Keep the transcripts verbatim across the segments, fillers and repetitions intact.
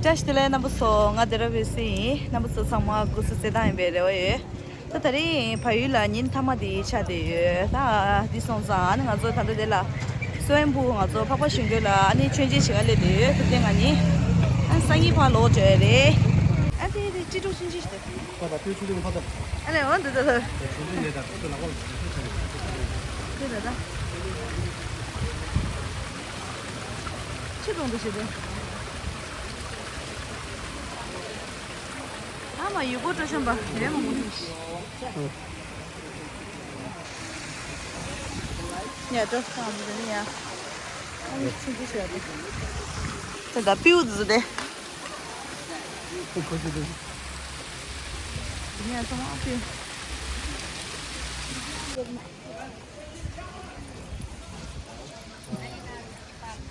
བཀྲ་ཤིས་བདེ་ལེགས་རྣམ་པ་ཚོ། ང་དེ་ར་བེ་སི་ཡིན། རྣམ་པ་ཚོ་ཚང་མ་སྐུ་གཟུགས་གསལ་ཐང་ཡིན་པའི་རེ་བ་ཡོད། ད་ད་རིང་བལ་ཡུལ་ལ་ཉིན་མཐའ་མ་དེ་ཆགས་བསྡད་ཡོད། ད་འདི་སོང་ཙང་ཨ་ནི་ང་ཚོ་ད་ལྟ་དེ་ལ་སོན་པུ་ང་ཚོ་འཕགས་པ་ཞིང་ཆེན་ལ་ཨ་ནི་མཆོད་མཇལ་བྱེད་ག་སླེབས་བསྡད་ཡོད། ཐུབ་བསྟན་ང་གཉིས་ཨ་ནི་སང་ཉིན་ཕར་ལོག་འགྲོ་ཡ་རེད། ཨ་དེ་དེ་ཅི་ཀྲུག་ཆུང་ཆུང་ཞིག་དེ། ཁ་ད་ཏུ་ཆུ་ཏུ་ཁ་ད། ཨ་ལེ་འོ་འདི་ད་ད། ཆུ་ཏུ་ནས་ད་ཏུ་ལ་གོ་ལ་ཁ་ད་ད། ཁ་ད་ད། ཆི་གཏོང་དུ་ཞིག་དེ། ཨ་མ་ཡུལ་སྐོར་སྤྲོ་འཆམ་པ་ཡོད་མ་མོ་ནི། ཉལ་འགྲོ་ཁང་དུ་ནི་ཡ། ཨ་མི་ཆུང་ཆུང་ཞིག་ཡོད་དེ། ད་ད་པིའུ་དུ་དེ། ཉལ་ཚང་མ་པིའུ།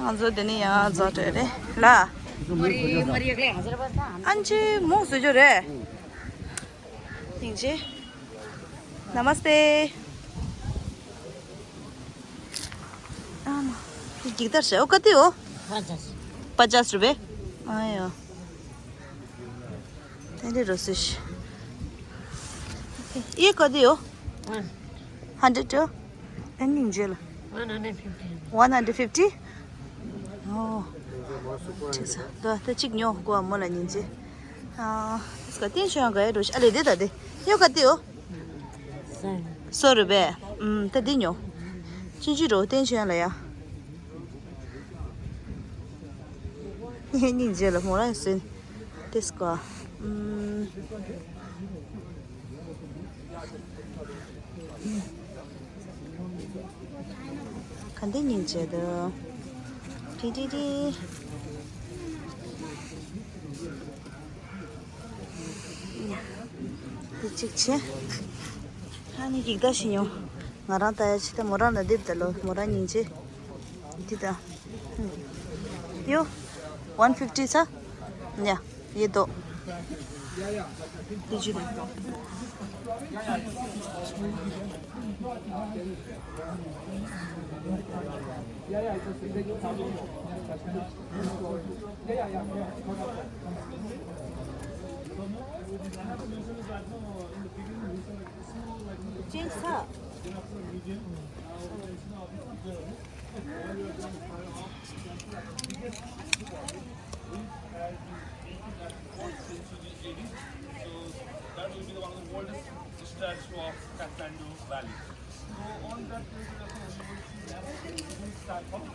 ང་ཚོ་འདི་ནས་ཡང་རྫོགས་འགྲོ་རེད་ལ། ཨན་ཅི་མོ་བཟོ་རྒྱུ་རེད། སྙིང་རྗེ། नमस्ते། ཨ་མ། འདི་ཅིག་ལྟར་བྱས། འོ་ག་དེ་འོ། पचास रुपये। ཨ་ཡོ། དེ་འདྲ་རོ་སུ་ཤི། ཨེ་ག་དེ་ཡོད། Hundred འོ། ཨ་ནི་འཇལ། One hundred fifty. ཨོ། ཁྲིག་ས་ད་ད་གཅིག་ཉོ་གོ་མོ་ལ་ཉིན་ཅི། ཨ་སྐ་ཏེན་ཤོ་ཡང་ག་ཡ་འགྲོ་ཤི། ཨ་ལེ་དེ་ད་དེ་ཡོད་ག་དེ་ཡོད། སོ་རུ་བས། ཨུམ་ད་དེ་ཉོ། ཅིན་ཅི་འགྲོ་ཏེན་ཤོ་ཡང་ལ་ཡ། སྙིང་རྗེ་ལ་མོ་རང་ཟིན། དེ་སྐོར། ཨུམ། ག་འདི་སྙིང་རྗེ་འདུག་ཏི་ཏི་ཏི། འདི་གཅིག་བྱས། ཨ་ནི་ཡིག་ད་ཤི་ཉོ། ང་རང་ལྟ་ཡ་ཆེ་ད་མོ་རང་ལ་འདེབས་ད་ལོ་མོ་རང་སྙིང་རྗེ། འདི་ད། ཡོ། One fifty ས། ཉ། ཡེ་དོ། འདི་ཅི་རེད། ཅན་ས། That will be one of the oldest statue of Kathmandu Valley. So on that place, you will see everything is platform.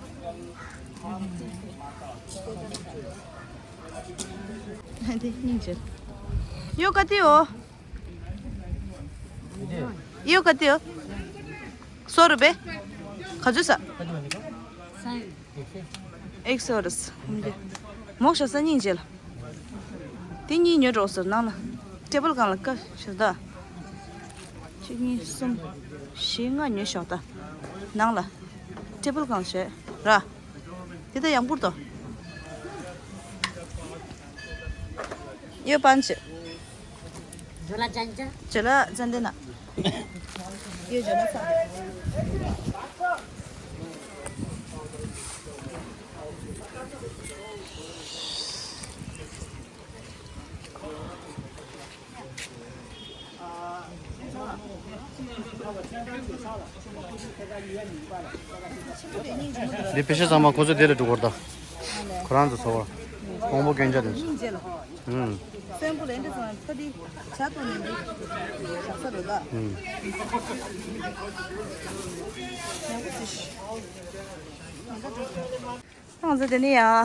འདི་སྙིང་རྗེ། ཡོ་ག་དེ་ཡོ། ཡོ་ག་དེ་ཡོ། སོ་རུ་བས། ག་ཚོད་ས། ཨེག་སོ་རུ་སི། མོག་ཤ་ས་སྙིང་རྗེ་ལ། དེ་གཉིས་ཉོ་འགྲོ་ཟེར་ནང་ལ། ཊེ་བལ་སྒང་ལ་ཀ་ཞིག་ད། གཅིག་གཉིས་གསུམ། བཞི་ལྔ་ཉོས་ཤོག་ད། ནང་ལ། ཊེ་བལ་སྒང་བྱས་ར། དེ་ད་ཡང་པུར་དོ། ཡོད་པན་ཆེ། ཇོ་ལ་ཅན་ཅན། ཇོ་ལ་ཅན་དེ་ན། ཡོད་ཇོ་ལ་ས། འདི་ཕལ་ཆེར་ཚང་མ་ཁོ་ཚོ་དེ་ལ་འགྲོ་གི་རེད་ད། ཁོ་རང་ཚོ་ཚོ་བ། ཀོང་པོ་སྐྱོན་ཆ་དེ་ཚོ། ཨུམ། སེམས་པོ་ལེན་དེ་ཚོ་ཁ་དེ་ཇ་གཏོང་ནས་འདི་ཇག་ས་རེད་ད། ཨུམ། ཡག་པོ་ཞིག་ང་ཚོ་དེ་ནས་ཡང་།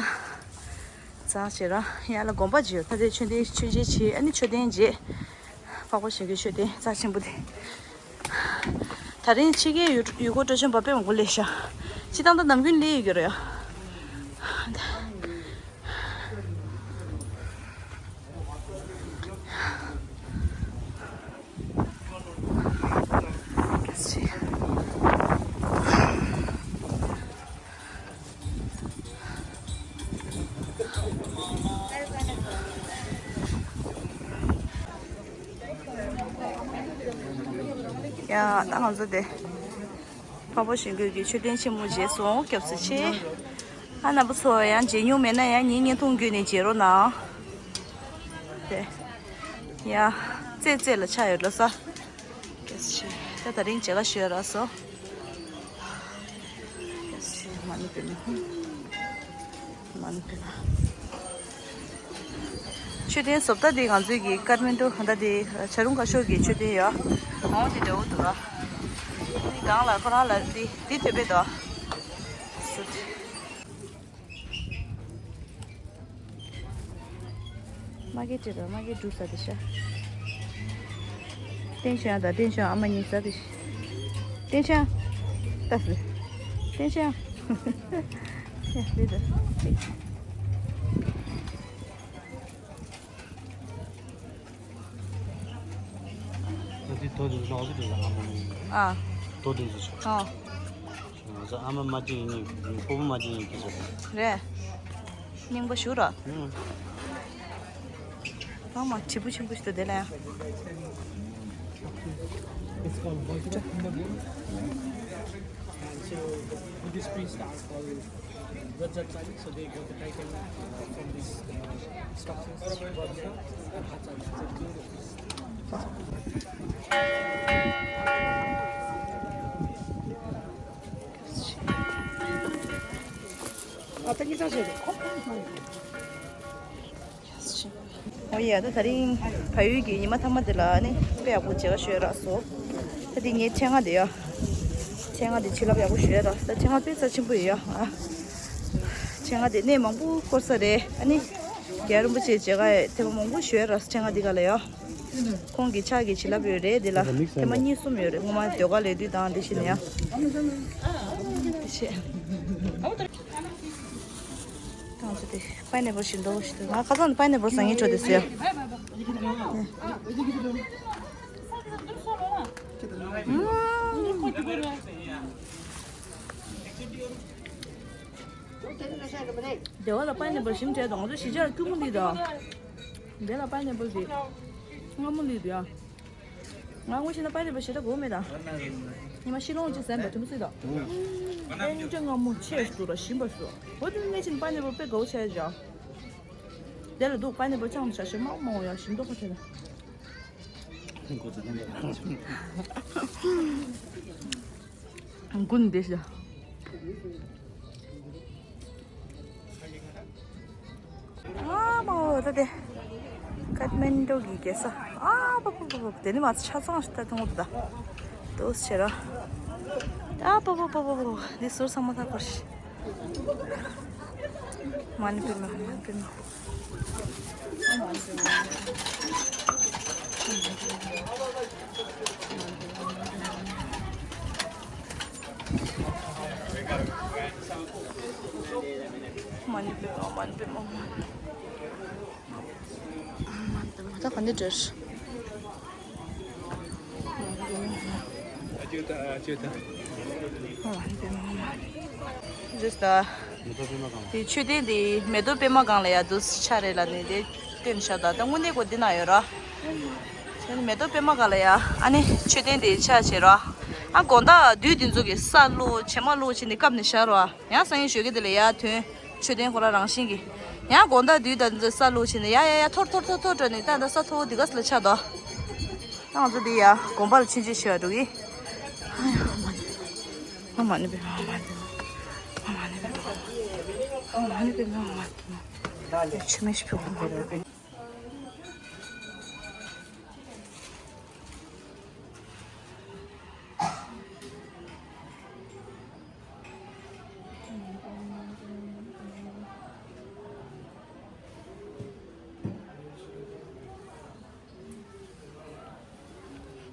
རྫོགས་བྱས་ར་ཡར་ལ་དགོན་པ་ཅིག་ཡོད། ད་དེ་མཆོད་རྟེན་མཆོད་མཇལ་བྱས། ཨ་ནི་མཆོད་རྟེན་རྗེས། འཕགས་པ་ཞིང་གི་མཆོད་རྟེན་རྩ་ཆེན་པོ་དེ། ད་རིང་ཕྱི་རྒྱལ་ཡུལ་ཡུལ་སྐོར་སྤྲོ་འཆམ་པ་དཔེ་མང་པོ་སླེབས་ཤག་སྤྱིར་བཏང་ད་ནམ་རྒྱུན་སླེབས་ཡོད་ཀྱི་རེད་ཡ། ཡ། ད་ང་ཚོ་དེ་འཕགས་པ་ཞིང་ཁུལ་གྱི་མཆོད་རྟེན་ཆེན་མོ་མཇལ་སོང་། སྐྱབས་སུ་མཆི། ཨ་རྣམ་པ་ཚོ་ཡང་མཇལ་མྱོང་མེད་ན་ཡང་ངའི་བརྙན་ཐུང་བརྒྱུད་ནས་མཇལ་རོགས་གནང་། ཡ། རྩེ་རྩེ་ལ་ཆགས་ཡོད་ལ་ས། ད་ད་རིང་མཇལ་ཁ་ཞུ་ཡ་རག་སོང་། མ་ཎི་པདྨ། མ་ཎི་པདྨ། མཆོད་རྟེན་བཟོ་ལྟ་འདི་ང་ཚོའི་གི་ཀ་ཐ་མན་ཌུ་ད་འདི་བྱ་རུང་ཁ་ཤོར་གྱི་མཆོད་རྟེན་ཡོད། འོ་འདི་འདྲ་བོ་འདུག་ར། འདི་སྒང་ལ་ཁོ་རང་ལ་འདི་འདི་ཐོད་པའི་དོ། སུད། མ་གི་ཅི་ར་མ་གི་འབྲུ་ཟ་དེ་ཤ། བསྟན་ཆོས་དང་བསྟན་ཆོས་ཨ་མ་གཉིས་ཟ་དེ་ཤ། བསྟན་ཆོས། ལྟ་ཟེར། བསྟན་ཆོས། ཡ་ཟེར་དེ། ང་ཚོའི་དོ་དེ་ཚོ་ཨ་ཟི་དེ་ལ་ཨ་མ་མི་ཨ། དོ་དེ་ཚོ་ཆུ། ཨ། ང་ཚོ་ཨ་མ་མ་གཅིག་ཡིན་ནི་སྤོ་བོ་མ་གཅིག་ཡིན་གྱི་ཟེར། རེད། རྙིང་པ་ཞུ་ར། ཨུ། ཨ་མ་དྲིལ་བུ་ཆེན་པོ་ཞིག་འདུག་དེ་ལ་ཡང་། It's called Vajra Kumbhakarna. And so the Buddhist priests are called Vajracharya, so they got the title from these uh, structures, Vajra and Acharya. So two of these. འོ་ཡ། ད་ད་རིང་བལ་ཡུལ་གྱི་ཉི་མ་མཐའ་མ་དེ་ལ་ནི་དཔེ་ཡག་པོ་མཇལ་ཁ་ཞུ་ཡ་རག་སོང་། ད་དེ་ངའི་ཕྲེང་བ་དེ་ཡ། ཕྲེང་བ་དེ་བྱིན་རླབས་ཡག་པོ་ཞུ་ཡ་རག་ད་ཕྲེང་བ་དཔེ་རྩ་ཆེན་པོ་ཡོད་ཡ། ཨ། ཕྲེང་བ་དེ་གནས་མང་པོ་བསྐོར་ས་རེད། ཨ་ནི་རྒྱལ་བ་རིན་པོ་ཆེ་མཇལ་ཁ་ཐེངས་མ་མང་པོ་ཞུ་ཡ་རག་ཕྲེང་བ་འདི་ག་ལ་ཡ། ཁོང་གི་ཕྱག་གི་བྱིན་རླབས་ཡོད་རེད། འདི་ལ་ཐེངས་མ་གཉིས་གསུམ་ཡོད་རེད། སྔོན་མ་ཟློས་གར་ལས་དུས་དང་དེ་བཞིན་ཡང་། དེ་བྱས། ང་ཚོ་དེ་པའི་ནེ་པལ་ཞིམ་མདོག་ཞིག་འདུག་ང་ཁ་སང་པའི་ནེ་པལ་ཟ་སྙིང་བྲོ་དེ་ཟེར། སྡེ་བ་ལ་པའི་ནེ་པལ་ཞིམ་དྲགས་འདུག་ང་ཚོ་གཞིས་ཆགས་སྐྱུར་མོ་ལི་དང་། འདི་ལ་པའི་ནེ་པལ་དེ་སྔ་མོ་ལི་དེ་ཡ། ང་དངོས་གཞི་ན་པའི་ནེ་པལ་ཞེ་དྲག་དགོས་མེད་ད། ཉི་མ་ཤི་ལོང་ཅིག་ཟན་པ་དུམ་སྲིད་ད། ཨེ་ཅག་སྔ་མོ་ཆེ་སུ་ར་ཞིམ་པ་སུ། འོ་དེ་ནས་ཕྱིན་པའི་ནེ་པལ་དཔེ་དགའ་བོ་ཆགས་ཡ། དེ་ལ་འདུག་པའི་ནེ་པལ་ཅང་མི་ཆ་ཤེས་མང་མང་ཡ་ཞིམ་མདོག་ཁ་ཐེ་ལ། མགོ་ནི་བདེ་ཤ། ཨ་མ་འོ་ད་དེ། ཀ་ཐ་མན་ཌུ་གི་རྒྱལ་ས། ཨ་པ་པ་པ་པ། དེ་ནི་མ་ཚད་ཆ་ཚང་ཞིག་ད་དུང་འོ་ད། དོ་ཟེར་ར། ཨ་པ་པ་པ་པ་པ། འདི་ཟུར་ཚང་མ་ད་སྐོར་ཞིག་མ་ཎི་པདྨ། མ་ཎི་པདྨ། མ་ཎི་པདྨ། མ་ཎི་པདྨ། མ་ཎི་པདྨ། ད་ག་འདྲ་འདྲ། ཨ་ཅེ་ད། ཨ་ཅེ་ད། ཨོ། ཇུས་ད། མེ་ཏོག་པད་མ་སྒང་། དེ་མཆོད་རྟེན་དེ་མེ་ཏོག་པད་མ་སྒང་ལ་ཡ་འདུག་ཆ་རེ་ལ་ནི་དེ་བསྟན་བཞག་ད་ད་དངོས་གནས་ཀོ་འདི་ན་ཡོད་ར། དེ་ནི་མེ་ཏོག་པད་མ་སྒང་ལ་ཡ་ཨ་ནི་མཆོད་རྟེན་དེ་ཆ་བྱེད་ར། ཨ་དགོང་དག་དུས་དེ་ཚོ་གི་ས་སློག་བྱེ་མ་སློག་བྱེད་ནི་སྐབས་ནས་བཞག་ར། ཡང་སང་ཉིན་ཞོགས་ཀས་དེ་ལ་ཡ་ཐོན། མཆོད་རྟེན་ཁོ་རང་རང་བཞིན་གྱི། ཡང་དགོང་དག་དུས་ད་འདི་ས་སློག་བྱས་ནས་ཡ་ཡ་ཡ་འཐོར་འཐོར་འཐོར་འཐོར་འགྲོ་ནས་ད་ད་ས་མཐོ་བོ་འདི་ག་ས་ལ་ཆགས་དོ། ད་ང་ཚོ་འདི་ཡ་དགོན་པ་ལ་ཆུན་ཆུན་ཞུ་བ་འགྲོ་གི། ཨ་མ་ནི་པདྨ། ཨ་མ་ནི་པདྨ། ཨ་མ་ནི་པདྨ། ཆུ་མེ་ཞིག་ཕུལ་གོ་མ་རེད།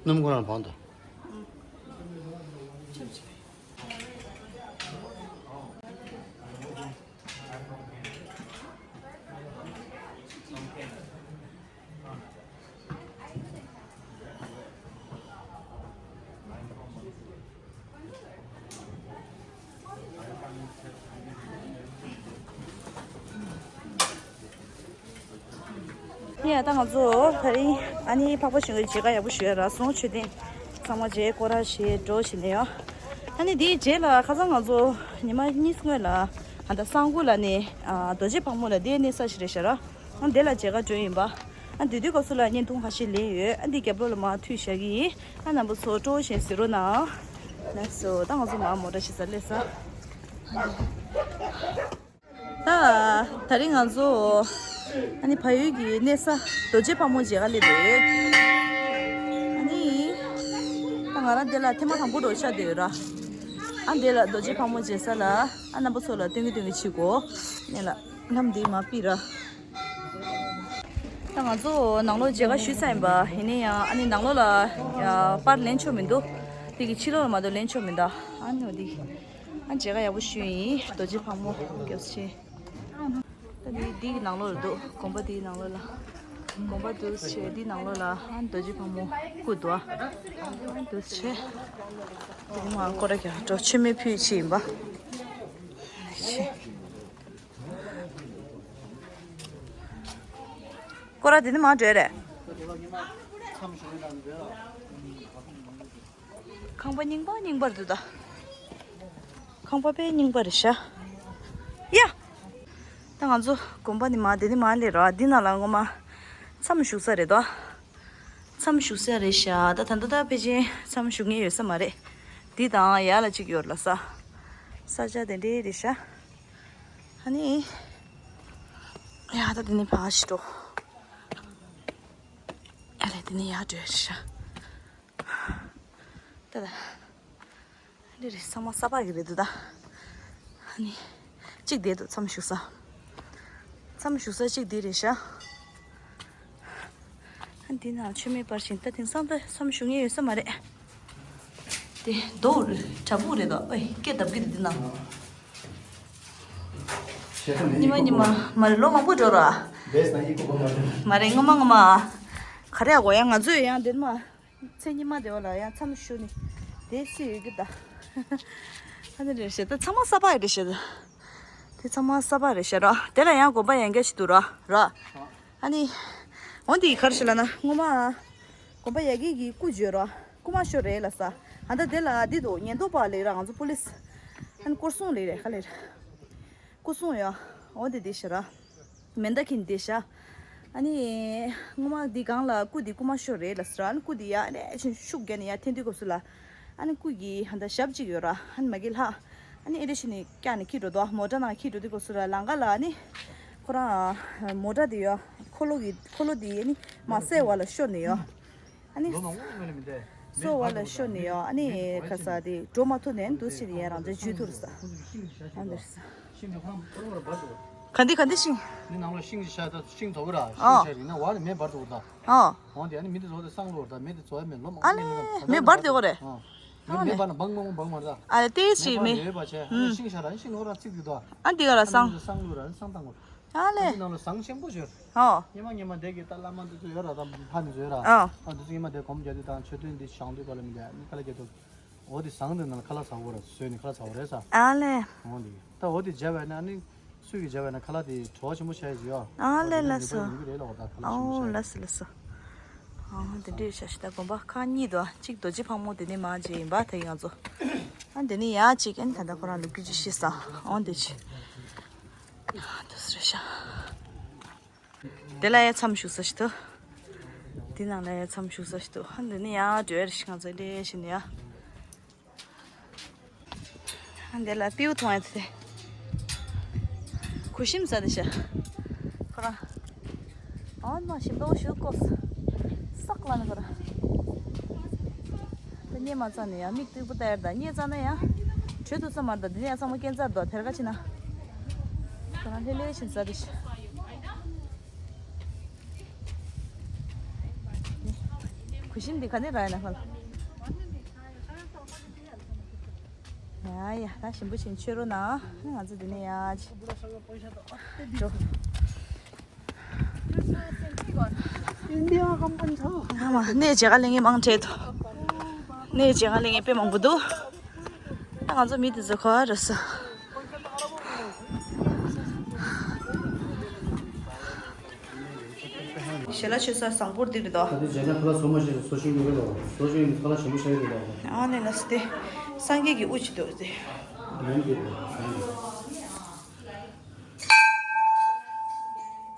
སྣུམ་ཁོ་རང་བང་དང་། ཡ་ད་ང་ཚོ་དེ་རིང་ཨ་ནི་འཕགས་པ་ཆེན་པོའི་མཇལ་ཁ་ཡག་པོ་ཞུ་ཡ་རག་སོང་། མཆོད་རྟེན་ཚང་མ་མཇལ་སྐོར་ར་བྱས་འགྲོ་བྱས་ནས་ཡ། ཨ་ནི་དེའི་རྗེས་ལ་ཁ་སང་ང་ཚོ་ཉི་མ་གཉིས་སྔོན་ལ་ཨ་ད་གསང་སྐུ་ལ་ནི་ཨ་རྡོ་རྗེ་ཕག་མོ་ལ་དེའི་གནས་ས་ཞིག་རེད་ཤག་ར། ཨ་དེ་ལ་མཇལ་ཁ་འགྲོ་ཡིན་པ། ཨ་འདི་དུས་སྐབས་སུ་ལ་བརྙན་ཐུང་ཁ་ཤས་ལེན་ཡོད། ཨ་འདི་རྒྱབ་ལོགས་ལ་མར་མཐུད་བཞག་གི་ཡིན། ཨ་རྣམ་པ་ཚོ་སྤྲོ་བོ་བཞིན་གཟིགས་རོགས་གནང་། ལགས་སོ། ད་ང་ཚོ་མར་མོ་ཊ་ཞིག་ས་སླེབས་ས། ད་ད་རིང་ང་ཚོ་ཨ་ནི་ཕ་ཡུལ་གྱི་གནས་ས་རྡོ་རྗེ་ཕག་མོ་མཇལ་ག་སླེབས་རེད། ཨ་ནི་ད་ང་རང་འདི་ལ་ཐེངས་མ་དང་པོ་འགྲོ་ཆགས་བསྡད་ཡོད་ར། ཨ་འདི་ལ་རྡོ་རྗེ་ཕག་མོ་མཇལ་ས་ལ་ཨ་རྣམ་པ་ཚོ་ལ་སྟོན་གི་སྟོན་གི་བྱེད་གོ། ནས་ལ་ལམ་འདི་མ་ཕྱིན་ར། ད་ང་ཚོ་ནང་ལོགས་མཇལ་ཁ་ཞུས་ཚར་ཡིན་པ། ཡིན་ན་ཡང་ཨ་ནི་ནང་ལོགས་ལ་ཡ་པར་ལེན་ཆོག་མི་འདུག་དེ་གི་ཕྱི་ལོགས་ལ་མ་གཏོགས་ལེན་ཆོག་མི་འདུག་ཨ་ནི་འོ་དེ། ཨ་མཇལ་ཁ་ཡག་པོ་ཞུས་ཡིན། རྡོ་རྗེ་ཕག་མོ་སྐྱབས་ཆེ། ད་དེ་འདི་གི་ནང་ལོགས་ལ་འདུག་དགོན་པ་འདིའི་ནང་ལོགས་ལ། དགོན་པ་འདུག་ཆེ་འདི་ནང་ལོགས་ལ་ཨ་རྡོ་རྗེ་ཕག་མོ་སྐུ་འདུག་ཨ་འདུག་ཆེ། དེ་མ་སྐོར་ར་རྒྱག་འགྲོ་མཆོད་མེ་ཕུལ་ཆེ་ཡིན་པ། ཆེ། སྐོར་ར་དེ་ནི་མ་འགྲོ་རེད། ཁང་པ་རྙིང་པ་རྙིང་པར་འདུག་ད། ཁང་པ་དཔེ་རྙིང་པ་རེད་ཤག་ཡ། ད་ང་ཚོ་དགོན་པ་ནི་མ་དེ་ནི་མ་སླེབས་ར། འདི་ནང་ལ་ངོ་མ་མཚམས་བཞུགས་ས་རེད་དོ། མཚམས་བཞུགས་ས་རེད་ཤག་ད་ད་ལྟ་ད་ཕལ་ཆེར་མཚམས་བཞུགས་མཁན་ཡོད་ས་མ་རེད། འདི་དང་ཡར་ལ་གཅིག་ཡོད་ལ་ས། ས་ཆ་དེ་འདྲའི་རེད་ཤག་ཨ་ནི། ཡ་ད་དེ་ནི་ཕར་ཞིག་འགྲོ། ཨ་ལས་དེ་ནི་ཡར་འགྲོ་ཡ་རེད་ཤག་ད་ད། འདི་རེད། ཚང་མ་ས་ཕག་གི་རེད་འདུག་ད། ཨ་ནི། གཅིག་བསྡད་འདུག་མཚམས་བཞུགས་ས། མཚམས་བཞུགས་ས་གཅིག་འདི་རེད་ཤག་ཨ་འདི་ན་མཆོད་མེ་སྤར་བཞིན། ད་དེང་སང་ད་མཚམས་བཞུགས་མཁན་ཡོད་ས་མ་རེད། དེ་རྡོ་རེད། བྲག་ཕུག་རེད་དོ། ཨོའི་སྐད་བརྡབ་གི་འདུག་འདི་ན། ཉི་མ་ཉི་མ་མ་རེད། ལོ་མང་པོ་འགྲོ་ར། མ་རེད། སྔོན་མ་སྔོན་མ། ག་རེ་ཡ་གོ་ཡ། ང་ཚོས་ཡང་འདིར་མ། མཚན་ཉི་མ་དེ་བ་ལ་ཡང་མཚམས་བཞུགས་ནས་བསྡད་སྲིད་ཡོད་ཀྱི་ད། ཨ་ནི་རེད་ཤག་ད་ཚང་མ་ས་ཕག་ཡི་རེད་ཤག་ད། དེ་ཚང་མ་ས་ཕག་རེད་ཤག་ར། དེ་ལ་ཡང་དགོན་པ་ཡན་གྱ་ཞིག་འདུག་ར་ར། ཨ་ནི། འོ་འདི་ག་རེ་ཞིག་ལབ་ན་སྔོན་མ། དགོན་པ་ཡ་གི་གི་སྐུ་བརྗོད་ར། སྐུ་མ་ཤོ་རེད་ལ་ས། ཨ་ད་དེ་ལ་འདི་འདུག་ཉེན་རྟོག་པ་ལས་ར། ང་ཚོ་པུ་ལིས། ཨ་ནི་སྐོར་སྲུང་ལས་རེད། ག་ལས་ར། སྐུ་སྲུང་ཡ། འོ་དེ་དེ་ཤ་ར། མེ་མདའ་འཁྱེར་དེ་ཤ། ཨ་ནི། སྔོན་མ་འདི་སྒང་ལ་སྐུ་འདི་སྐུ་མ་ཤོར་རེད་ལ་ཟེར། ཨ་ནི་སྐུ་འདི་ཡ་ཨ་ནི་ཤུགས་རྒྱག་ནས་ཡ་འཐེན་དུས་སྐབས་སུ་ལ། ཨ་ནི་སྐུ་གི་ཧ་ད་ཞབས་གཅིག་ཡོད་ར། ཨ་ནི་མ་གི་ལྷག་ཨ་ནི་ཨེ་རེ་ཤི་ནི་བཀྱག་ནས་འཁྱེར་འགྲོ་དོ། མོ་ཊ་ནང་འཁྱེར་འགྲོ་དུས་སྐབས་སུ་ལ་ལམ་ཁ་ལ་ཨ་ནི། ཁོ་རང་། མོ་ཊ་དེ་ཡོ། འཁོར་ལོ་གི་འཁོར་ལོ་དེ་ཨ་ནི་མ་སེ་བ་ལ་ཤོར་ནས་ཡོ། ཨ་ནི། སོ་བ་ལ་ཤོར་ནས་ཡོ། ཨ་ནི་ཁ་ས་དེ་འགྲོ་མ་ཐུབ་ནས་འདུག་ཕྱིར་ཡ་རང་ཅག་འཇུས་ཐུབ་ས། ཨ་འདིར་ས། ག་འདི་ག་འདི་ཤིང་། ནི་ནང་ལ་ཤིང་ཞིག་ཤ་ད་ཤིང་བཙོག་ར། ཨ། ཤིང་ཤ་རིག་ན་བ་ནི་མེ་འབར་དུ་བར་ད། ཨ། འོང་དེ་ཨ་ནི་མི་དེ་བཙོག་དེ་སང་ལོར་ད། མེ་དེ་བཙོག་ཡ་མེ་ལོ་མ། ཨ་ལེ་མེ་འབར་དེ་འོ་རེད། མེ་འབར་དེ་འོ་རེད། མེ་འབར་ན་བང་མང་བང་མར་ད། ཨ་ལེ་ཏེ་ཞིག་མེ། མེ་འབར་ཆེ་ཨ་ནི་ཤིང་ཤ་ར་ཤིང་ལོ་ར་ཚིག་དུ་ད། ཨ་འདི་ག་ལ་སང་། སང་ལོར་ར་སང་བཏང་གོ། ཨ་ལེ། ཨ་འདི་ནང་ལ་ཟངས་ཆེན་པོ་ཡོད། ཨོ། ཉི་མ་ཉི་མ་འདས་ཀྱི་ད་བླ་མ་འདི་ཚོ་ཡོད་ར། ད་ཕ་འདི་ཚོ་ཡོད་ར། ཨོ། ཨ་འདི་ཚོ་ཉི་མ་འདས་སྒོམ་རྒྱག་དུས་དང་མཆོད་རྟེན་འདི་བཞེངས་དུས་ག་ལ་མི་འདས་ནི་ཁ་ལ་རྒྱག་དུས། འོ་དེ་ཟངས་དེ་ནང་ལ་ཁ་ལག་ཟ་བོ་ར། བཟོས་ནས་ཁ་ལག་ཟ་བོ་རེད་ས། ཨ་ལེ། འོ་འདི་ད་འོ་དེ་བྱས་པ་ན་ནི་སུས་ཀྱི་བྱས་པ་ན་ཁ་ལག་དེ་བྲོ་བ་ཆེན་པོ་ཆགས་ཡོད་ཡོ། ཨ་ལེ། ལ་སོ། འོ་ལ་སོ་ལ་སོ། ཨ་དེ་འདྲས་ཤ་ཤི་ད་དགོན་པ་ཁག་གཉིས་འདུག་གཅིག་རྡོ་རྗེ་ཕག་མོ་དེ་ནས་མ་བྱས་ཡིན་པ་དེ་ཡིན་ང་ཚོ། ཨ་དེ་ནས་ཡ་གཅིག་ཨ་ནི་ད་ལྟ་ཁོ་རང་ལོ་རྒྱུས་ཅིག་ཤི་ས། འོ་དེ་ཆེ། དུ་སུ་རེད་ཤག་དེ་ལ་ཡ་མཚམས་བཞུགས་ས་ཞིག་ཏུ། དེ་ནང་ལ་ཡ་མཚམས་བཞུགས་ས་ཞིག་ཏུ། ཧ་འདི་ནི་ཡ་འགྲོ་ཡ་རེ་ཞིག་ང་ཚོ་འདྲེ་བཞིན་ཡ། ཧ་འདི་ལ་པིའུ་མཐོང་ཡ་དེ། གུ་ཤིམ་ས་དེ་ཤ། ཁོ་རང་། ཨ་མ་ཞིམ་པོ་ཞུ་ཀོ། སག་ལ་ནི་ཁོ་རང་། ད་སྙེ་མ་ཙམ་ནས་ཡང་མིག་ཏིག་པོ་ལྟ་ཡར་དང་སྙེ་ཙམ་ན་ཡང་། བྲོས་ཐུབ་ས་མ་རེད། ད་འདི་ནས་ཡང་ཚང་མ་སྐྱེན་རྩར་འདུག་དེར་ག་ཕྱིན་ན། ཁོ་རང་ལྷེ་ལྷེ་ཕྱིན་ས་རེད། གུ་ཤིན་འདི་ག་ནས་རག་ཡིན་ན་ཁོ་ལ། ཡ་ཡ་ད་ཞིམ་པོ་ཕྱིན་མཆོད་རོགས་གནང་། ང་ཚོ་འདི་ནས་ཡར་ཕྱིན་འགྲོ། ཨ་མ་གནས་མཇལ་ཁ་ལེན་མཁན་མང་དྲགས་འདུག་གནས་མཇལ་ཁ་ལེན་མཁན་དཔེ་མང་པོ་འདུག་ད་ང་ཚོ་མི་དེ་ཚོ་ག་པར་སོང་། ཞལ་ལག་མཆོད་ས་བཟང་པོ་འདི་རེད་དོ། ད་དེ་མཇལ་ན་ཁ་ལག་བཟོ་མ་ཤེས་ན་བཟོ་ཤེས་ཀྱི་རེད་ལོ། བཟོ་ཤེས་ཡིན་ཁ་ལག་ཞིམ་པོ་ཤ་ཡི་རེད་ལོ། ཨ་ནི་ལགས་སོ། དེ་སངས་རྒྱས་ཀྱི་དབུ་ཅིག་འདུག་དེ། ཡོན་གྱི་རེད།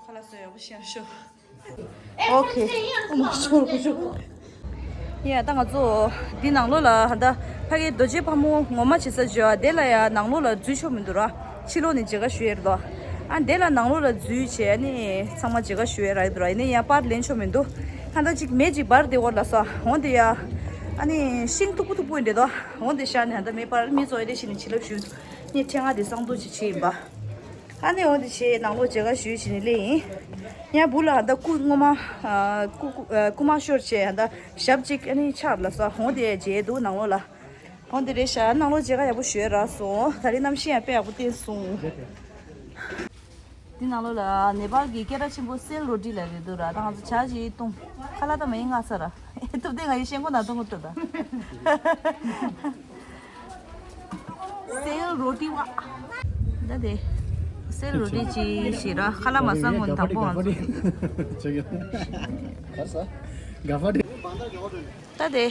ཁ་ལག་བཟོ་ཡག་པོ་ཤེས་ཤོག་ཨོ་ཁེ། ཨོ་མ་ཤོར་གི་ཤོར། ཡ་ད་ང་ཚོ་འདི་ནང་ལོགས་ལ་ཧ་ད་ཕ་གི་རྡོ་རྗེ་ཕག་མོ་ངོ་མ་བྱེད་ས་བྱོས་ཨ། དེ་ལ་ཡ་ནང་ལོགས་ལ་འཛུལ་ཆོག་མི་འདུག་ར། ཕྱི་ལོགས་ནས་མཇལ་ཁ་ཞུ་ཡས་རེད་དོ། ཨ་དེ་ལ་ནང་ལོགས་ལ་འཛུལ་བྱས་ཨ་ནི་ཚང་མ་མཇལ་ཁ་ཞུ་ཡས་རག་གི་འདུག་ར། ཡིན་ནའི་ཡ་པར་ལེན་ཆོག་མི་འདུག་ཧ་ད་ཅིག་མེ་ཅིག་འབར་བསྡད་ཡོད་ལབ་སོང་། འོན་ཏེ་ཡ་ཨ་ནི་ཤིང་མཐུག་པོ་མཐུག་པོ་ཡིན་འདྲ་དོ། འོན་ཏེ་ཤར་ནས་ཧ་ད་མེ་པར་མི་ཚོ་ཨེ་འདྲ་ཞིག་ནས་བྱིན་རླབས་ཞུ་ནས་ཁྲེང་ང་དེ་གསང་སྡུག་ཅིག་བྱས་ཡིན་པ། ཨ་ནི་འོ་དེ་བྱས་ནང་ལོགས་མཇལ་ཁ་ཞུས་བྱས་ནས་སླེབས་ཡིན། ཡང་བུ་ལ་ཧ་ད་སྐུ་ངོ་མ་ཨ་སྐུ་སྐུ་ཨ་སྐུ་མ་ཤོར་བྱས་ཧ་ད་ཞབས་གཅིག་ཨ་ནི་ཆག་ལབ་ས། འོ་དེ་མཇལ་འདུག་ནང་ལོགས་ལ། འོ་དེ་རེད་ཤག་ནང་ལོགས་མཇལ་ཁ་ཡག་པོ་ཞུས་རག་སོང་། ད་རིང་གནམ་གཤིས་ཡང་དཔེ་ཡག་པོ་བསྟན་སོང་། འདི་ནང་ལོགས་ལ་ནེ་པཱལ་གྱི་སྐད་གྲགས་ཆེན་པོ་སེལ་རོ་ཏི་ལབ་རེད་འདུག་ར། ད་ང་ཚོ་ཇ་ཅིག་བཏུང་། ཁ་ལག་ད་མ་ཡིན་ང་ཚ་ར། ཐུབ་བསྟན་ང་ཡི་ཤེལ་སྒོ་ནང་བཏུང་གི་འདུག་ད། སེལ་རོ་ཏི་བ། ད་དེ། སེལ་རོ་ཏི་ཅི་ཞེས་ར་ཁ་ལག་མ་ཟ་སྔོན་དང་པོ་ང་ཚོ། ད་དེ།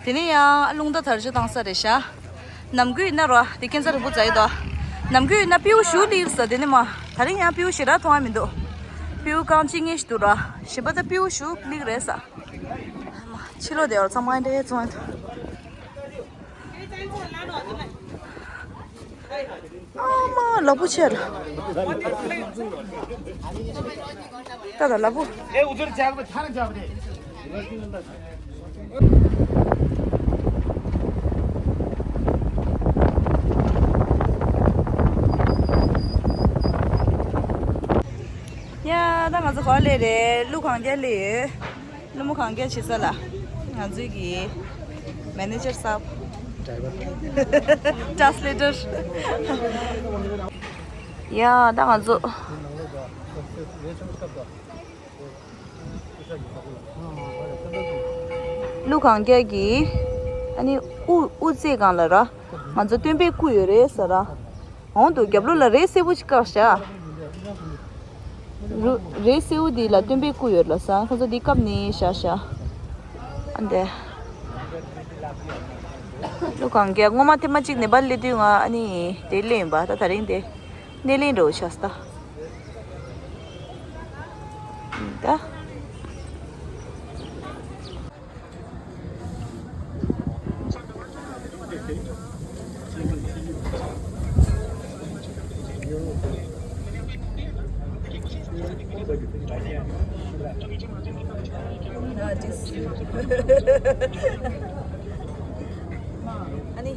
དེ་ནས་ཡང་རླུང་རྟ་དར་ལྕོག་བཏང་ས་རེད་ཤག་ནམ་རྒྱུན་ཡིན་ན་ར་དེ་ཁྱེད་ཚ་རིང་པོ་ཛའི་དོ། ནམ་རྒྱུན་ཡིན་ན་སྤྲེའུ་ཞུ་ལིར་ས་དེ་ནས་མ། ད་རིང་ཡང་སྤྲེའུ་ཞེ་དྲག་མཐོང་ཡ་མི་འདུག་སྤྲེའུ་རྐང་གཅིག་གཉིས་ཤིག་འདུག་ར། གཞན་པ་ད་སྤྲེའུ་ཞུ་ལིག་རེད་ས། ཕྱི་ལོགས་དེ་བར་ཚང་མ་འདྲེ་བཙོང་ཡ་འདུག་ཨ་མ་ལ་བུ་ཆེ་ལ། ད་ད་ལ་བུ། ཡ་ད་ང་ཚོ་ག་པར་སླེབས་རེད། ཀླུ་གན་རྐྱལ་སླེབས་ཡོད། ཀླུ་མོ་གན་རྐྱལ་བྱེད་ས་ལ། ང་ཚོའི་གི་མེ་ནེ་ཇར་སབ། ཊེ་རན་སི་ལེ་ཊར། ཡ་ད་ང་ཚོ་ཀླུ་གན་རྐྱལ་གྱི་ཨ་ནི་དབུ་དབུ་རྩེ་སྒང་ལ་ར། ང་ཚོ་སྟོན་པའི་སྐུ་ཡོད་རེད་ས་ར། འོང་དུ་རྒྱབ་ལོགས་ལ་རས་སེར་པོ་ཅིག་བཀག་བཞག་རུ་རས་སེར་པོ་འདི་ལ་སྟོན་པའི་སྐུ་ཡོད་ལ་ས། ཁོ་ཚོ་འདི་བཀབ་ནས་བཞག་བཞག་ཨ་འདྲ། ཀླུ་གན་རྐྱལ་སྔོན་མ་ཐེངས་མ་གཅིག་ནེ་པཱལ་སླེབས་དུས་ང་ཨ་ནི་དེ་སླེབས་ཡིན་པ། ད་ད་རིང་དེ་སྣེ་ལེན་འགྲོ་ཆགས་སོང་ད། ད། ཨ་ནི།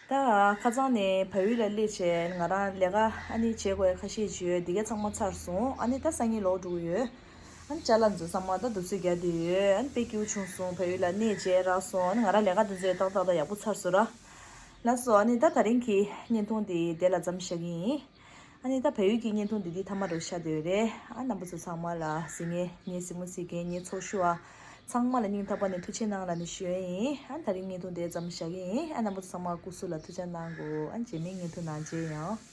ད་ཁ་སང་ནས་བལ་ཡུལ་ལ་སླེབས་བྱས་ང་རང་ལས་ཀ་ཨ་ནི་བྱེད་དགོས་ཁ་ཤས་ཅིག་ཡོད། འདི་ག་ཚང་མ་ཚར་སོང་། ཨ་ནི་ད་སང་ཉིན་ལོག་འགྲོ་གི་ཡོད། ཨ་ནི་ཅ་ལག་འཛུལ་ཚང་མ་ད་དུ་ཚོད་རྒྱག་བསྡད་ཡོད། ཨ་ནི་དཔེ་སྐྱིད་པོ་བྱུང་སོང་། བལ་ཡུལ་ལ་གནས་མཇལ་རག་སོང་། ཨ་ནི་ང་རང་ལས་ཀ་འདི་ཚོ་ཏག་ཏག་ཏག་ཡག་པོ་ཚར་སོང་ར། ལགས་སོ། ཨ་ནི་ད་ད་རིང་གི་བརྙན་ཐུང་འདི་དེ་ལ་མཚམས་བཞག་གི་ཡིན། ཨ་ནི་ད་བལ་ཡུལ་གྱི་བརྙན་ཐུང་འདི་འདི་མཐའ་མ་རུ་ཆགས་བསྡད་ཡོད་རེད། ཨ་རྣམ་པ་ཚོ་ཚང་མ་ལ་གཟིགས་མཁན་ངའི་གཟིགས་མོ་གཟིགས་མཁན་ངའི་ཚོགས་ཞུགས་པ་ཚང་མ་ལ་སྙིང་ཐག་པ་ནས་ཐུགས་རྗེ་གནང་ལབ་ནས་ཞུ་ཡས་ཡིན། ཨ་ད་རིང་བརྙན་ཐུང་འདི་མཚམས་བཞག་གི་ཡིན། ཨ་རྣམ་པ་ཚོ་ཚང་མ་སྐུ་གཟུགས་ལ་ཐུགས་ཅག་གནང་དགོས། ཨ་རྗེས་མའི་བརྙན་ཐུང་ནང་མཇལ་ཡོང་།